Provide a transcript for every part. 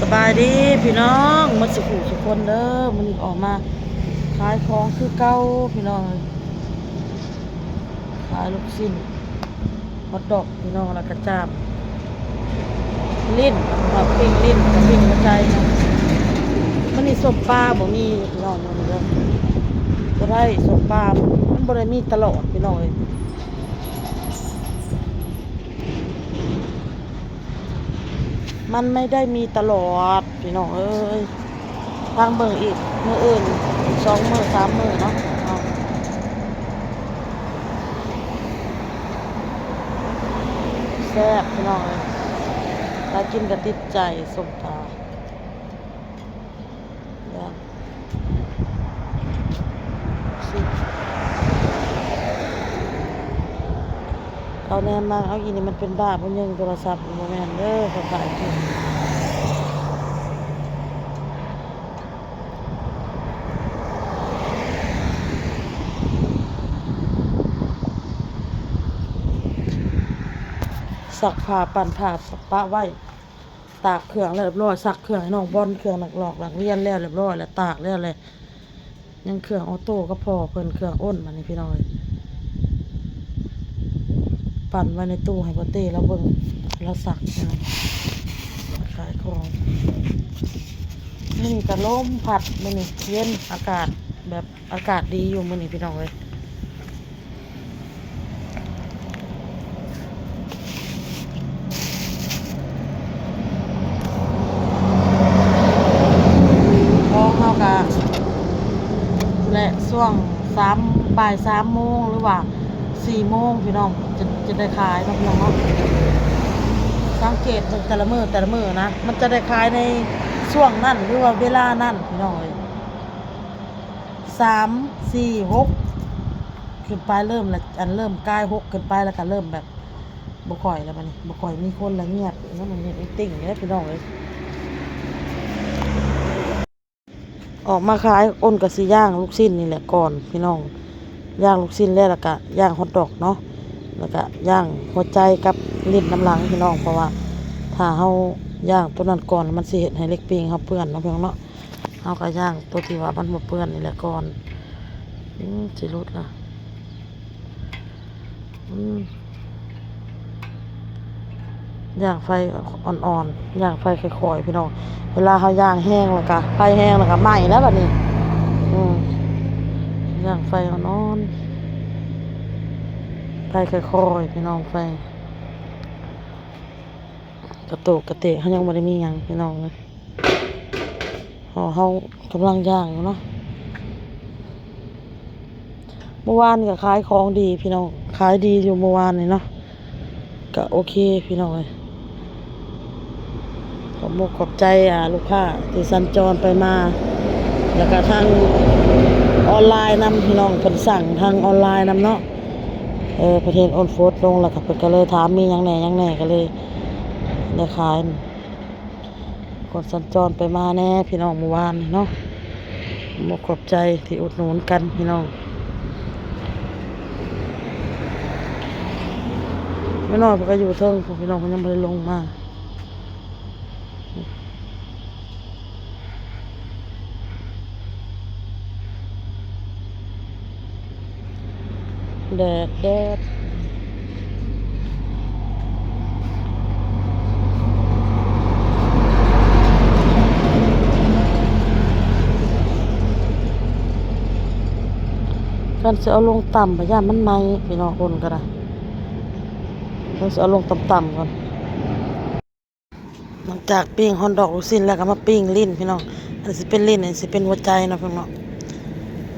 ສະບາຍດີພີ່ນ້ອງໝົດສູ່ຜູ້ສູ່ຄົນເດີ. ມື້ນີ້ອອກມາຂາຍຂອງຄືເກົ່າພີ່ນ້ອງເອີຍ, ຂາຍລູກຊິ້ນ ຮອດດອກພີ່ນ້ອງ ແລ້ວກະຈາມ ລີ້ນ ເນາະ ປີ້ງລີ້ນ ແລ້ວກະປີ້ງຫົວໃຈເນາະ. ມື້ນີ້ສົ້ມປາບໍ່ມີພີ່ນ້ອງ ມື້ນີ້ເດີ ບໍ່ໄດ້ ສົ້ມປາມັນບໍ່ໄດ້ມີຕະຫຼອດພີ່ນ້ອງເອີຍ. ມັນໄມ່ໄດ້ມີຕະຫຼອດພີ່ນ້ອງເອີຍ. ຟັງເບິ່ງອີກມື້ອື່ນ ອີກສອງມື້ສາມມື້ເນາະ. ແຊບພີ່ນ້ອງເອີຍ, ຖ້າກິນກະຕິດໃຈ ສົ້ມປາ. ເຂົາແນມມາ ເອົາ ອີນີ້ມັນເປັນບ້າບໍ່ຍິງໂທລະສັບ. ບໍ່ແມ່ນເດີ ເຂົາຂາຍເກັ່ງ. ຊັກຜ້າ ປັ່ນຜ້າ ປະໄວ້. ຕາກເຄື່ອງແລ້ວຮຽບຮ້ອຍ, ຊັກເຄື່ອງໃຫ້ນ້ອງບອນ, ເຄື່ອງນັກລອກນັກຮຽນແລ້ວຮຽບຮ້ອຍ ແລ້ວຕາກແລ້ວແຫຼະ. ຍັງເຄື່ອງອໍໂຕ້ກັບພໍ່ເພິ່ນ ເຄື່ອງອົນ. ບາດນີ້ພີ່ນ້ອງເອີຍ ປັ່ນໄວ້ໃນຕູ້ໃຫ້ພໍ່ເຕ້ລາວເບິ່ງ ລາວຊັກ. ຂາຍຂອງ. ມື້ນີ້ກະລົມພັດ, ມື້ນີ້ເຢັນ, ອາກາດແບບ ອາກາດດີຢູ່ມື້ນີ້ພີ່ນ້ອງເອີຍ. ຂອງເຮົາກະ ແລະ ຊ່ວງສາມ ບ່າຍສາມໂມງ ຫຼືວ່າສີ່ໂມງພີ່ນ້ອງ ຈະ ຈະໄດ້ຂາຍເນາະພີ່ນ້ອງເນາະ. ສັງເກດເບິ່ງແຕ່ລະມື້ ແຕ່ລະມື້ນະ ມັນຈະໄດ້ຂາຍໃນຊ່ວງນັ້ນ ຫຼືວ່າເວລານັ້ນພີ່ນ້ອງເອີຍ. ສາມ ສີ່ ຫົກ ຂຶ້ນໄປເລີ່ມລະ ອັນເລີ່ມກາຍຫົກຂຶ້ນໄປແລ້ວກະເລີ່ມແບບບໍ່ຄ່ອຍແລ້ວ. ບາດນີ້ບໍ່ຄ່ອຍມີຄົນແລ້ວ ງຽບເນາະ. ມັນມີຕິ່ງເດ້ພີ່ນ້ອງເອີຍ. ອອກມາຂາຍ ອົນກະຊິຍ່າງລູກຊິ້ນນີ້ແຫຼະກ່ອນພີ່ນ້ອງ. ຍ່າງລູກຊິ້ນແລ້ວ ແລ້ວກະຍ່າງຮອດດອກເນາະ, ແລ້ວກະຍ່າງຫົວໃຈກັບລີ້ນນຳຫຼັງພີ່ນ້ອງ. ເພາະວ່າຖ້າເຮົາຍ່າງໂຕນັ້ນກ່ອນ ມັນຊິເຮັດໃຫ້ເຫຼັກປີ້ງເຮົາເປື້ອນເນາະພີ່ນ້ອງເນາະ. ເຮົາກະຍ່າງໂຕທີ່ວ່າມັນບໍ່ເປື້ອນນີ້ແຫຼະກ່ອນ. ອືມ ຊິຫຼຸດລະ. ອືມ ຍ່າງໄຟອ່ອນໆ ຍ່າງໄຟຄ່ອຍໆ ພີ່ນ້ອງ. ເວລາເຮົາຍ່າງແຮງແລ້ວກະ ໄຟແຮງແລ້ວກະໄໝ້ແລ້ວບາດນີ້. ອືມ ຍ່າງໄຟອ່ອນໆ ໄຟຄ່ອຍໆ ພີ່ນ້ອງ. ໄຟ ກະໂຕກກະເຕະ ເຮົາຍັງບໍ່ໄດ້ມີຫຍັງພີ່ນ້ອງເອີຍ. ເຮົາ ເຮົາກຳລັງຍ່າງຢູ່ເນາະ. ມື້ວານນີ້ກະຂາຍຂອງດີພີ່ນ້ອງ, ຂາຍດີຢູ່ມື້ວານນີ້ເນາະ. ກະໂອເຄພີ່ນ້ອງເອີຍ. ຂອບມຸກຂອບໃຈ ອາ ລູກຄ້າທີ່ສັນຈອນໄປມາ ແລ້ວກະທາງອອນລາຍນຳພີ່ນ້ອງ, ເພິ່ນສັ່ງທາງອອນລາຍນຳເນາະ. ເອີ ເພິ່ນເຫັນໂອນໂພສລົງ ແລ້ວກະເພິ່ນກະເລີຍຖາມມີຫຍັງແດ່ ຫຍັງແດ່ ກະເລີຍໄດ້ຂາຍ. ຄົນສັນຈອນໄປມາແດ່ພີ່ນ້ອງ ມື້ວານນີ້ເນາະ. ຂອບມຸກຂອບໃຈທີ່ອຸດໜູນກັນພີ່ນ້ອງ. ແມ່ນ້ອຍເພິ່ນກະຢູ່ເທິງພຸ້ນພີ່ນ້ອງ, ເພິ່ນຍັງບໍ່ໄດ້ລົງມາ. ແດດ ແດດ. ຄັນຊິເອົາລົງຕ່ຳ ຢ້ານມັນໄໝ້ພີ່ນ້ອງ. ໂອນກະໄດ້ ຕ້ອງຊິເອົາລົງຕ່ຳໆກ່ອນ. ຫຼັງຈາກປີ້ງຮອດດອກລູກຊິ້ນແລ້ວ ກະມາປີ້ງລີ້ນພີ່ນ້ອງ. ອັນນີ້ຊິເປັນລີ້ນ ອັນນີ້ຊິເປັນຫົວໃຈເນາະພີ່ນ້ອງເນາະ.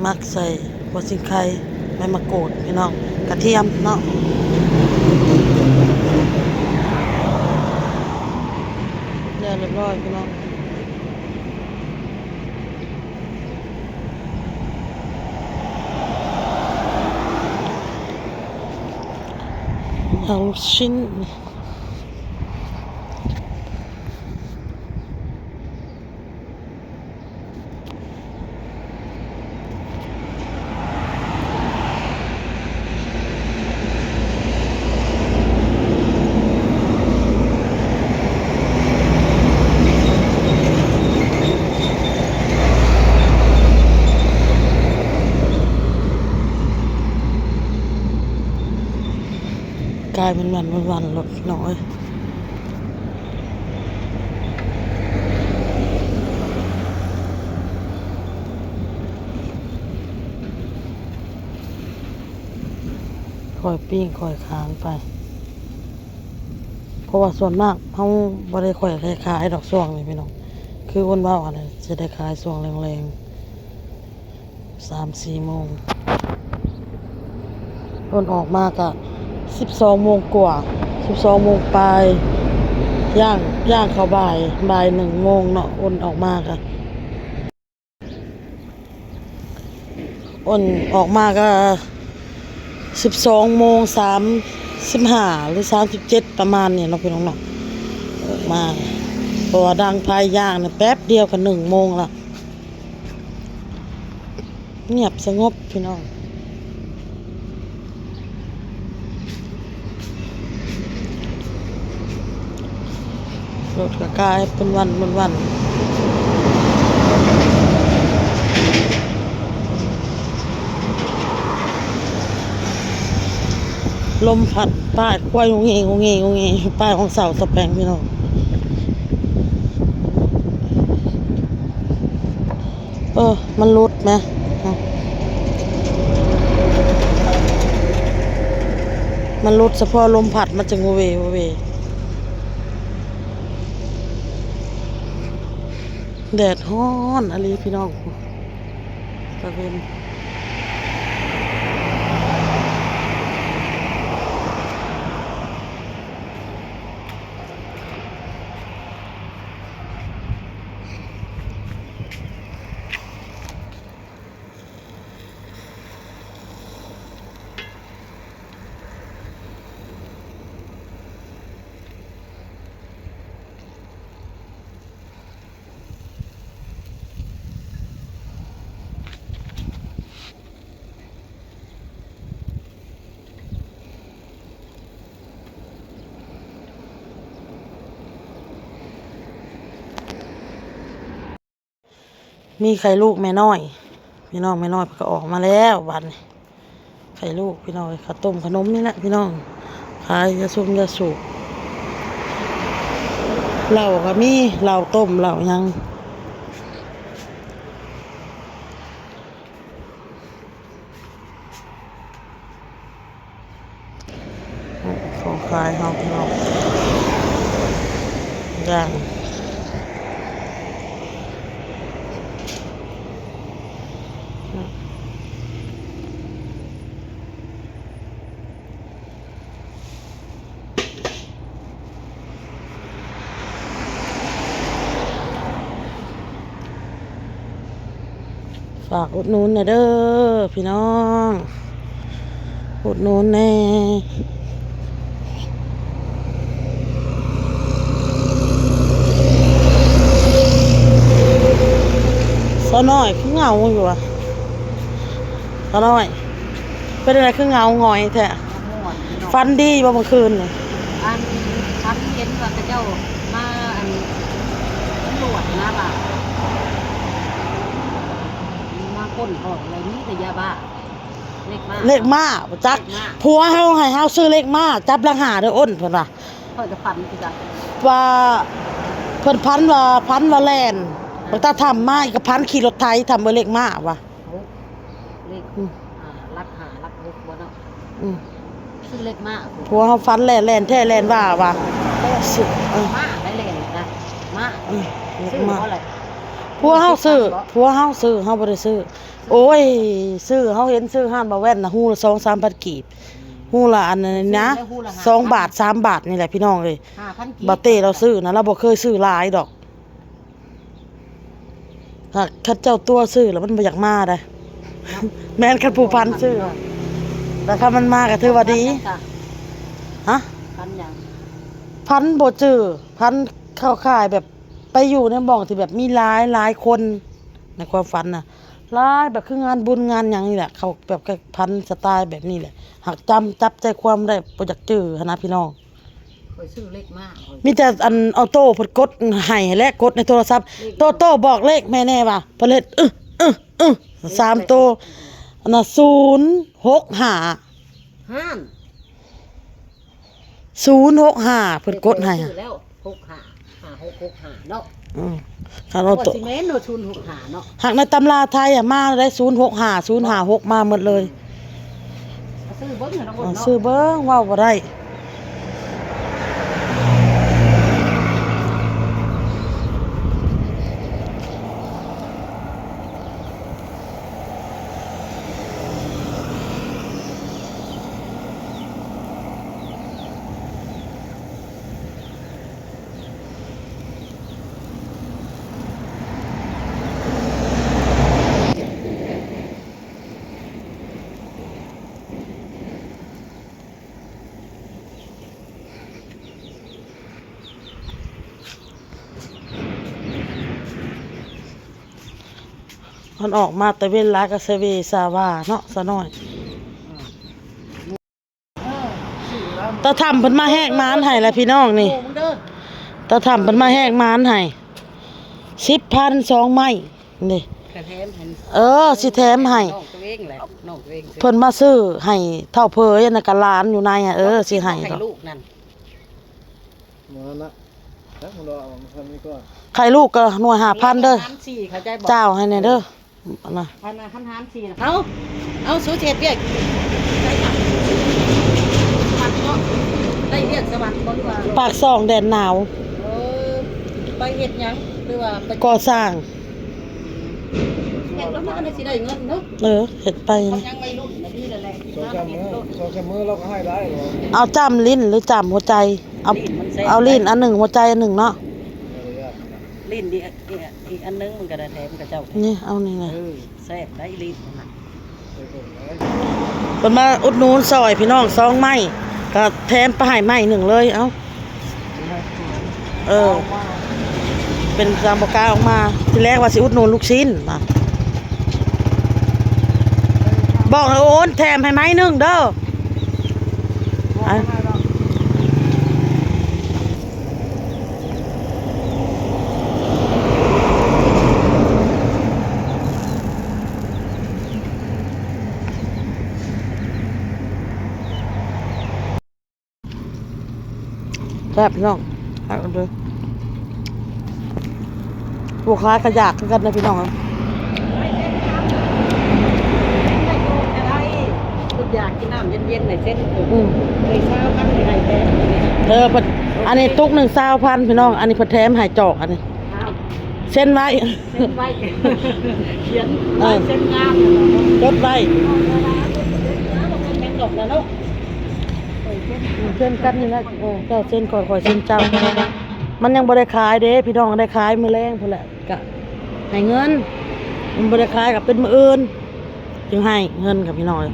ໝັກໃສ່ຫົວສີໄຄ, ໃບມະກູດພີ່ນ້ອງ, ກະທຽມເນາະ. ແລ້ວຮຽບຮ້ອຍພີ່ນ້ອງ. ເອົາລູກຊິ້ນ. ເ ຂາຍເປັນວັນເປັນວັນໂລດພີ່ນ້ອງເອີຍ. ຄ່ອຍປີ້ງຄ່ອຍຂາຍໄປ ເພາະວ່າສ່ວນມາກເຮົາບໍ່ໄດ້ຄ່ອຍໄດ້ຂາຍດອກຊ່ວງນີ້ພີ່ນ້ອງ. ຄືອ້ນເວົ້າຫັ້ນແຫຼະ ຊິໄດ້ຂາຍຊ່ວງແລງໆ ສາມສີ່ໂມງ. ອ້ນອອກມາກະສິບສອງໂມງກວ່າ ສິບສອງໂມງປາຍ ຍ່າງ ຍ່າງເຂົ້າບ່າຍ ບ່າຍໜຶ່ງໂມງເນາະ. ອ້ນອອກມາກະ ອ້ນອອກມາກະສິບສອງໂມງສາມສິບຫ້າ ຫຼື ສາມສິບເຈັດ ປະມານນີ້ເນາະພີ່ນ້ອງເນາະ. ອອກມາ ເພາະວ່າດັງໄຟຍ່າງນີ້ແປັບດຽວກະໜຶ່ງໂມງລະ. ງຽບສະຫງົບພີ່ນ້ອງ. ລົດກະກາຍເປັນວັນເປັນວັນ. ລົມພັດປ້າຍຄວາຍໂງເງໂງເງໂງເງ ປ້າຍຂອງສາວສະແປງພີ່ນ້ອງ. ເອີ ມັນຫຼຸດແມະ ມັນຫຼຸດສະເພາະລົມພັດ ມັນຈຶ່ງໂວເວໂວເວ. ແດດຮ້ອນອີ່ຫຼີພີ່ນ້ອງ ຕາເວັນ. ມີໄຂ່ລູກແມ່ນ້ອຍ ພີ່ນ້ອງ. ແມ່ນ້ອຍເພິ່ນກະອອກມາແລ້ວບາດນີ້. ໄຂ່ລູກພີ່ນ້ອງເອີຍ ເຂົ້າຕົ້ມຂະໜົມນີ້ແຫຼະພີ່ນ້ອງ ຂາຍຢາສູບຢາສູບ. ເຫຼົ້າກະມີ ເຫຼົ້າຕົ້ມ ເຫຼົ້າຫຍັງ. ຂອງຂາຍເຮົາພີ່ນ້ອງ ຢ່າງ ຝາກອຸດໜູນແດ່ເດີ້ພີ່ນ້ອງ ອຸດໜູນແດ່. ສາວນ້ອຍຄືເຫງົາຢູ່ຫວາ ສາວນ້ອຍ ເປັນຈັ່ງໃດຄືເຫງົາຫງອຍແທ້? ຝັນດີບໍ່ເມື່ອຄືນນີ້? ອັນ ຝັນເຫັນວ່າເຂົາເຈົ້າມາ ອັນ ຕຳຫຼວດນະວ່າ ມາຄົ້ນຫ້ອງແລ້ວມີແຕ່ຢາບ້າ ເລກມ້າ ເລກມ້າ ບໍ່ຈັກ ເລກມ້າ ຜົວເຮົາໃຫ້ເຮົາຊື້ເລກມ້າ ຈັບຫຼັກຫ້າເດີອ້ນ ເພິ່ນວ່າ. ຂ້ອຍກະຝັນຄືກັນ ວ່າເພິ່ນຝັນວ່າ ຝັນວ່າແລ່ນ ອ່າ ບັກຕາທຳມາອີກກະຝັນຂີ່ລົດໄຖ ທຳເບິ່ງເລກມ້າວ່າ. ເລກ ອືມ ອ່າ ຫຼັກຫ້າຫຼັກຫົກບໍ່ເນາະ ອືມ ຊື້ເລກມ້າ ຜົວເຮົາຝັນແລ່ນ ແລ່ນແທ້ແລ່ນວ່າວ່າ ແລ່ນ ຊື້ ເອີ ມ້າໄດ້ແລ່ນນະ ມ້າ ອືມ ຊື້ບໍ່ລະ ຜົວເຮົາຊື້ ຜົວເຮົາຊື້ ເຮົາບໍ່ໄດ້ຊື້. ໂອ້ຍ ຊື້ ເຮົາເຫັນຊື້ຮ້ານບ່າວແວ່ນນະ ຮູລະສອງສາມພັນກີບ ຮູລະອັນນັ້ນນະ ສອງບາດສາມບາດນີ້ແຫຼະພີ່ນ້ອງເອີຍ ຫ້າພັນກີບ ບ່າວເຕ້ລາວຊື້ນະ ລາວບໍ່ເຄີຍຊື້ຫຼາຍດອກ. ຫາກຄັນເຈົ້າຕົວະຊື້ລະມັນບໍ່ຢາກມາໃດ໋ ແມ່ນ ຄັນຜູ້ພັນຊື້ ແຕ່ຄັນມັນມາກະຖືວ່າດີ. ຮະ ພັນຫຍັງ? ພັນບໍ່ຈື່ ພັນເຂົ້າຂ່າຍແບບໄປຢູ່ໃນໝ່ອງທີ່ແບບມີຫຼາຍໆຄົນ ໃນຄວາມຝັນນະ ຫຼາຍ ແບບຄືງານບຸນງານຫຍັງນີ້ແຫຼະ ເຂົາແບບພັນສະໄຕແບບນີ້ແຫຼະ ຫາກຈຳ ຈັບໃຈຄວາມໄດ້ ບໍ່ຢາກຈື່ຫັ້ນນະພີ່ນ້ອງ. ຂ້ອຍຊື້ເລກມ້າ ມີແຕ່ອັນອໍໂຕ້ເພິ່ນກົດໃຫ້ແຫຼະ ກົດໃນໂທລະສັບ ເລກ ໂຕໂຕ້ບອກເລກແມ່ແດ່ວ່າ ເພິ່ນເຮັດ ອື ອື ອື ສາມໂຕ ອັນນະ ສູນຫົກຫ້າ ຫັ້ນ ສູນຫົກຫ້າ ເພິ່ນກົດໃຫ້ ຊື້ແລ້ວ ຫົກຫ້າ ຫ້າຫົກຫົກຫ້າເນາະ. ອືມ ຄັນວ່າໂຕ ວ່າຊິແມ່ນເນາະ ສູນຫົກຫ້າເນາະ. ຫາກໃນຕຳລາໄທອະ ມາໄດ້ ສູນຫົກຫ້າ ສູນຫ້າຫົກ ມາໝົດເລີຍ. ອືມ ຊື້ເບິ່ງເນາະ ເອີ ຊື້ເບິ່ງ ເວົ້າບໍ່ໄດ້. ມັນອອກມາແຕ່ເວັນຫຼາຍກໍສະເວສາວາເນາະ ສາວນ້ອຍ. ຕາຖ້ຳເພິ່ນມາແຮກມານໃຫ້ລະພີ່ນ້ອງນີ້. ຕາຖ້ຳເພິ່ນມາແຮກມານໃຫ້ ສິບພັນ ສອງໄມ້ນີ້. ກະແຖມໃຫ້ ເອີ ຊິແຖມໃຫ້ນ້ອງຕົວເອງແຫຼະ ນ້ອງຕົວເອງ. ເພິ່ນມາຊື້ໃຫ້ເຖົ້າເຜີຍ ອັນນັ້ນກະຫຼານຢູ່ໃນ ເອີ ຊິໃຫ້ ໃຫ້ລູກນັ້ນ. ໝໍນະ ຈັກມັນວ່າເອົາມາທຳນີ້ກ່ອນ. ໄຂ່ລູກກໍໜ່ວຍຫ້າພັນເດີ. ຫານສີ່ ເຂົ້າໃຈບໍ່? ເຈົ້າໃຫ້ແດ່ເດີ ເອີ ອັນນ່າ ອັນນ່າ ຄັນຫານສີ່ນະ. ເອົາ ເອົາ ສູຊິເຮັດວຽກໃສນະ? ສະຫວັນເນາະ ໄດ້ວຽກສະຫວັນບໍ່ ຫຼືວ່າ ປາກຊ່ອງແດນໜາວ. ເອີ ໄປເຮັດຫຍັງ ຫຼືວ່າໄປກໍ່ສ້າງ? ເຮັດແລ້ວມັນກໍຊິໄດ້ເງິນເນາະ. ເອີ ເຮັດໄປ ເຂົາຍັງໄວລຸ້ນນະ ດີແລ້ວແຫຼະ. ສອງສາມມື້ ສອງສາມມື້ລາວກໍໃຫ້ໄດ້. ເອົາຈ້ຳລີ້ນ ຫຼືຈ້ຳຫົວໃຈ? ເອົາ ລີ້ນມັນແຊບ ເອົາລີ້ນອັນໜຶ່ງ ຫົວໃຈອັນໜຶ່ງເນາະ. ລີ້ນອີກ ອີກ ອີກອັນໜຶ່ງມັນກໍໄດ້ແຖມຂະເຈົ້າ. ນີ້ ເອົານີ້ນະ ເອີ ແຊບໄດ໋ລີ້ນນະ. ເພິ່ນມາອຸດໜູນຊ່ອຍພີ່ນ້ອງ ສອງໄມ້ ກໍແຖມໄປໃຫ້ໄມ້ໜຶ່ງເລີຍ. ເອົ້າ ເອີ ເປັນຕາມບໍ່ກ້າອອກມາ. ທີແລກວ່າຊິອຸດໜູນລູກຊີ້ນ ບອກໃຫ້ໂອນແຖມໃຫ້ໄມ້ໜຶ່ງເດີ. ແຊບພີ່ນ້ອງ ຄັກເລີຍ. ຜູ້ຂາຍກໍຢາກຄືກັນນະພີ່ນ້ອງ. ຢາກກິນນ້ຳເຢັນໆ ໃນເຊັນ ອືມ ເອີຍ ຊາວພັນ ໃຫ້ແຖມ. ເອີ ເພິ່ນ ອັນນີ້ຕຸກໜຶ່ງ ຊາວພັນ ພີ່ນ້ອງ ອັນນີ້ເພິ່ນແຖມໃຫ້ຈອກ ອັນນີ້ ອ້າວ ເຊັນໄວ້ ເຊັນໄວ້ ຂຽນ ເອີ ເຊັນງາມ ຈົດໄວ້ ເຊັນກັນນີ້ນະ. ເອີ ເຈົ້າເຊັນຂ້ອຍ ຂ້ອຍເຊັນເຈົ້າ. ມັນຍັງບໍ່ໄດ້ຂາຍເດ້ພີ່ນ້ອງ ໄດ້ຂາຍມື້ແລງພຸ້ນແຫຼະ ກະໃຫ້ເງິນ. ມັນບໍ່ໄດ້ຂາຍ ກະເປັນມື້ອື່ນຈຶ່ງໃຫ້ເງິນ ກະພີ່ນ້ອງເອີຍ.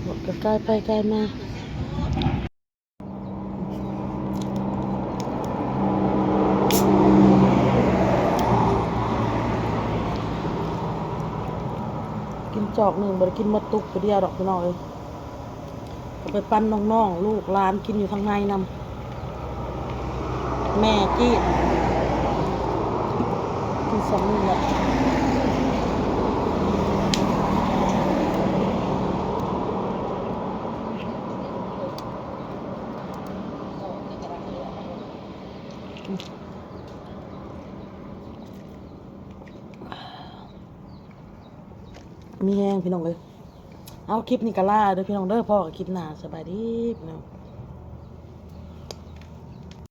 ລົດກະກາຍໄປກາຍມາ. ກິນຈອກໜຶ່ງ ບໍ່ໄດ້ກິນໝົດຕຸກຜູ້ດຽວດອກພີ່ນ້ອງເອີຍ. ເອົາໄປປັນນ້ອງໆ ລູກຫຼານກິນຢູ່ທາງໃນນຳ. ແມ່ຈີດ ກິນສອງມື້ແລ້ວ. ມີແຮງພີ່ນ້ອງເອີຍ. ເອົາ ຄລິບນີ້ກໍລາເດີພີ່ນ້ອງເດີ ພໍ້ກັນຄລິບໜ້າ ສະບາຍດີພີ່ນ້ອງ.